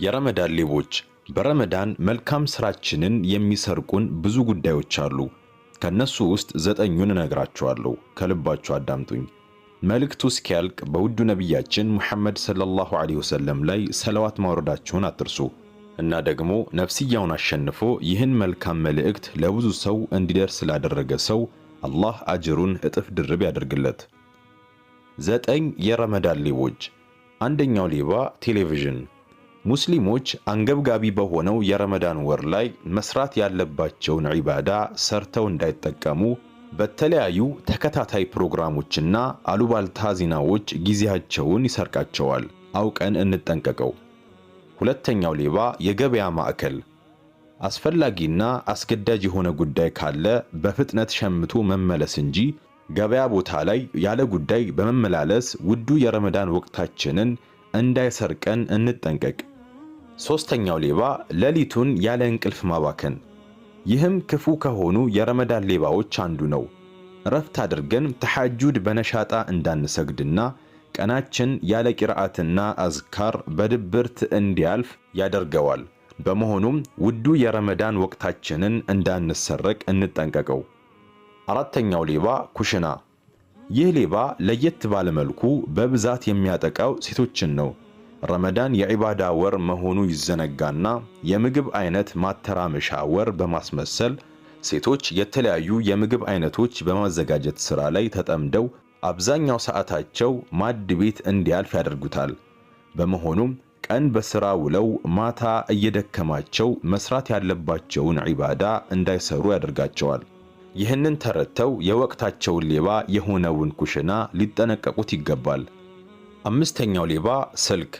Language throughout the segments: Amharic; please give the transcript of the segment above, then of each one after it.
የረመዳን ሌቦች። በረመዳን መልካም ስራችንን የሚሰርቁን ብዙ ጉዳዮች አሉ። ከነሱ ውስጥ ዘጠኙን እነግራችኋለሁ። ከልባችሁ አዳምጡኝ። መልእክቱ እስኪያልቅ በውዱ ነቢያችን ሙሐመድ ሰለላሁ ዐለይሂ ወሰለም ላይ ሰለዋት ማውረዳችሁን አትርሱ። እና ደግሞ ነፍስያውን አሸንፎ ይህን መልካም መልእክት ለብዙ ሰው እንዲደርስ ላደረገ ሰው አላህ አጅሩን እጥፍ ድርብ ያደርግለት። ዘጠኝ የረመዳን ሌቦች። አንደኛው ሌባ ቴሌቪዥን። ሙስሊሞች አንገብጋቢ በሆነው የረመዳን ወር ላይ መስራት ያለባቸውን ዒባዳ ሰርተው እንዳይጠቀሙ በተለያዩ ተከታታይ ፕሮግራሞችና አሉባልታ ዜናዎች ጊዜያቸውን ይሰርቃቸዋል። አውቀን እንጠንቀቀው። ሁለተኛው ሌባ የገበያ ማዕከል። አስፈላጊና አስገዳጅ የሆነ ጉዳይ ካለ በፍጥነት ሸምቶ መመለስ እንጂ ገበያ ቦታ ላይ ያለ ጉዳይ በመመላለስ ውዱ የረመዳን ወቅታችንን እንዳይሰርቀን እንጠንቀቅ። ሶስተኛው ሌባ ሌሊቱን ያለ እንቅልፍ ማባከን። ይህም ክፉ ከሆኑ የረመዳን ሌባዎች አንዱ ነው። እረፍት አድርገን ተሐጁድ በነሻጣ እንዳንሰግድና ቀናችን ያለ ቂርአትና አዝካር በድብርት እንዲያልፍ ያደርገዋል። በመሆኑም ውዱ የረመዳን ወቅታችንን እንዳንሰረቅ እንጠንቀቀው። አራተኛው ሌባ ኩሽና። ይህ ሌባ ለየት ባለ መልኩ በብዛት የሚያጠቃው ሴቶችን ነው። ረመዳን የዒባዳ ወር መሆኑ ይዘነጋና የምግብ አይነት ማተራመሻ ወር በማስመሰል ሴቶች የተለያዩ የምግብ አይነቶች በማዘጋጀት ሥራ ላይ ተጠምደው አብዛኛው ሰዓታቸው ማድ ቤት እንዲያልፍ ያደርጉታል። በመሆኑም ቀን በሥራ ውለው ማታ እየደከማቸው መስራት ያለባቸውን ዒባዳ እንዳይሰሩ ያደርጋቸዋል። ይህንን ተረድተው የወቅታቸውን ሌባ የሆነውን ኩሽና ሊጠነቀቁት ይገባል። አምስተኛው ሌባ ስልክ።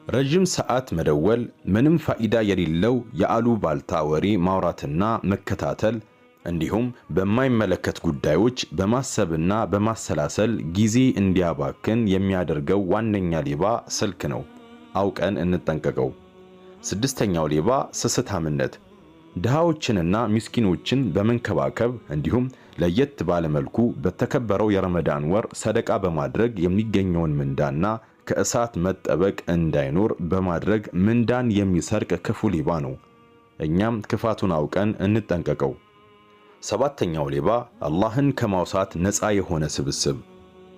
ረዥም ሰዓት መደወል፣ ምንም ፋይዳ የሌለው የአሉባልታ ወሬ ማውራትና መከታተል እንዲሁም በማይመለከት ጉዳዮች በማሰብና በማሰላሰል ጊዜ እንዲያባክን የሚያደርገው ዋነኛ ሌባ ስልክ ነው። አውቀን እንጠንቀቀው። ስድስተኛው ሌባ ስስታምነት። ድሃዎችንና ምስኪኖችን በመንከባከብ እንዲሁም ለየት ባለ መልኩ በተከበረው የረመዳን ወር ሰደቃ በማድረግ የሚገኘውን ምንዳና ከእሳት መጠበቅ እንዳይኖር በማድረግ ምንዳን የሚሰርቅ ክፉ ሌባ ነው። እኛም ክፋቱን አውቀን እንጠንቀቀው። ሰባተኛው ሌባ አላህን ከማውሳት ነፃ የሆነ ስብስብ።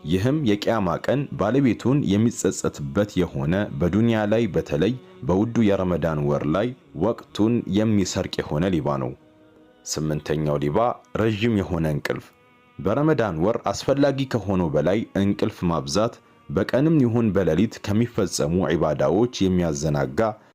ይህም የቂያማ ቀን ባለቤቱን የሚጸጸትበት የሆነ በዱንያ ላይ በተለይ በውዱ የረመዳን ወር ላይ ወቅቱን የሚሰርቅ የሆነ ሌባ ነው። ስምንተኛው ሌባ ረዥም የሆነ እንቅልፍ። በረመዳን ወር አስፈላጊ ከሆነው በላይ እንቅልፍ ማብዛት በቀንም ይሁን በሌሊት ከሚፈጸሙ ዒባዳዎች የሚያዘናጋ